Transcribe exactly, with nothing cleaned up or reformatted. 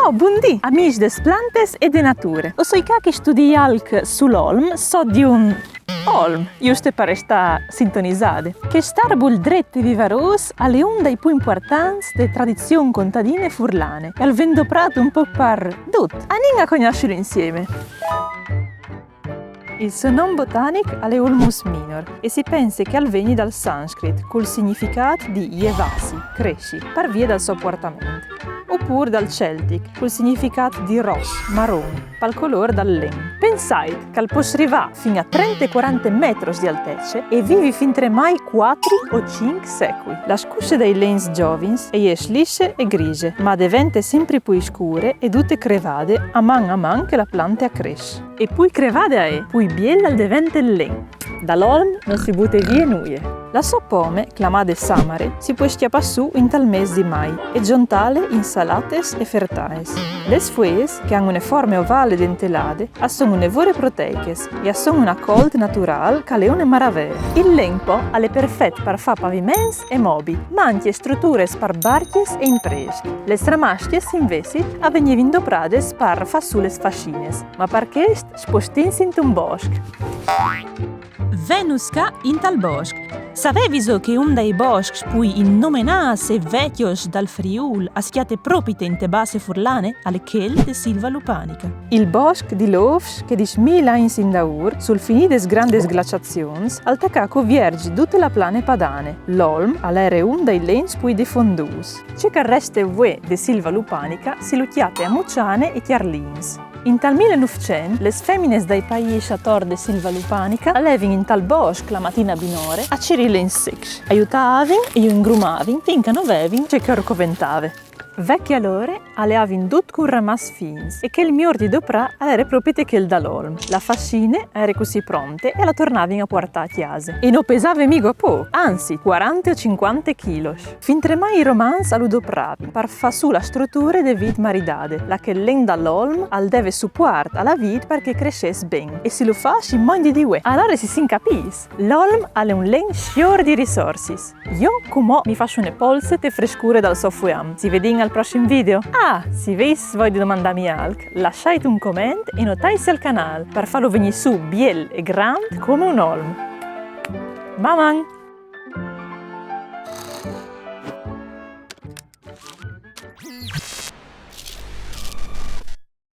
Oh, bundì, amîs des plantes e de nature. O soi ca che studii alc sul olm, sot di un olm, juste par restâ sintonizade. Chest arbul dret e vivarôs al è un dai plui impuartants de tradizion contadine furlane e al ven doprât un pôc par dut. Anìn a cognossilu insiemi. Il so non botanic al è Ulmus minor e si pense che al vegni dal sanscrit cul significât di jevâsi, cressi, par vie dal so puartament, opûr dal celtic cul significât di ros, maron, pal colôr dal len. Pensait che al pues rivâ fin a trente quarante metris di altece e vivi fintremai cuatri o cinc secui. La scusse dai lens zovins e je lisse e grise, ma a devente simpri plui scure e dute crevade a man a man che la plante a cres. E plui crevade a è, plui biel al devente il len. Dal olm no si bute vie nuie. La so pome, clamade samare, si pues cjapâ sù intal mês di mai e zontâle in salates e fertaes. Les fueis, che a àn une forme ovale dentelade, a son une vore proteiches e a son un acolt naturâl che al è une maravee. Il len po al è perfet par fâ paviments e mobii, ma ancje struturis par barcjis e imprescj. Les ramascjis, invezit, a vegnivin doprades par fâ sù les fascines, ma par chest spostìnsi intun bosc. Vegniso ca intal bosc. Saveviso che un dai boscs plui innomenâts e vecjos dal Friûl al cjate propit inte Basse furlane? Al è chel de Silva Lupanica. Il bosc di Lôfs, che dîs mil agns indaûr, sul finî des grandes glaciazions, al tacà a cuvierzi dute la plane padane. L'olm al jere un dai lens plui difondûts. Ce che al reste vuê de Silva Lupanica si lu cjate a Muçane e Cjarlins. Intal mil e nûfcent, les femines dai paîs ator de Silva Lupanica a levin intal bosc la matine a binore a cirî lens secs. A jutavin e ju ingrumavin fin che no vevin ce che ur coventave. Vecje alore a leavin dut cun ramaçs fins e chel miôr di doprâ al jere propit chel dal olm. La fascine e jere cussì pronte e la tornavin a puartâ a cjase. E no pesave migo pôc, anzit, cuarante o cincuante chilos. Fintremai i romans a lu dopravin par fâ sù la struture de vît maridade, là che il len dal olm al deve supuart a la vît par che e cressès ben, e si lu fâs in mandi di vuê. Alore si si capìs, l'olm al è un len siôr di risorsis. Jo cumò mi fâs une polse te frescure dal so fueam. Si vedìn al prossim video. Ah, se vês voie de domandâmi alc, lassait un coment e notaitsi al canâl par fâlu vignî sù biel e grant come un olm. Maman!